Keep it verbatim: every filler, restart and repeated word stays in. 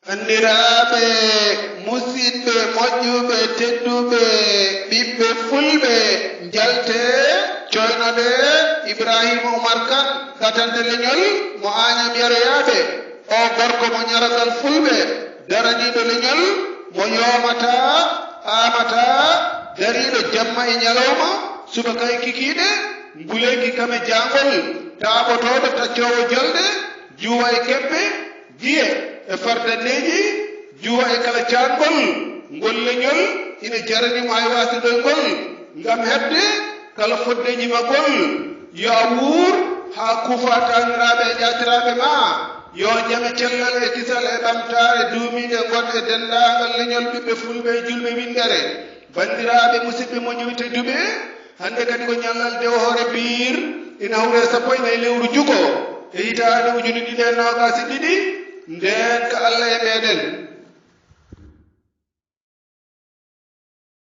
Banndiraaɓe, musidɓe moƴƴuɓe, tedduɓe, ɓiɓɓe fulɓe, njaltee, coynoɗee Ibraahiima Umar Kan, katante leñol mo Aañam Yaroyaaɓe. O gorko mo ñaragal fulɓe, daraniiɗo leñol, mo yoomataa, aamataa, dariiɗo jamma e ñalawma, subaka e kikiiɗe, nguleeki kame jaangol, taaɓotooɗo taccoowo jolɗe, juuwa e kebbe, giye e fardandeeji, juuwa e kala caangol. Ngol leñol ina jarani mo hay waasde ɗoyngol ngam heɓde kala fotdeeji maggol. Yo a wuur haa kuufa taaniraaɓe e ƴaatiraaɓe ma. Yo jam e cellal e kisal e ɓamtaare duumiiɗe ngon e denndaangal leñol ɓiɓɓe fulɓe e julɓe winndere. Banndiraaɓe, musidɓe moƴƴuɓe tedduɓe, hannde kadi ko ñallal dewo hoore biir, ina hawri e sappo e nayi lewru juko e hitaande ujunere ɗiɗi e noogaas e ɗiɗi, ndeen ka Allah e meeɗen.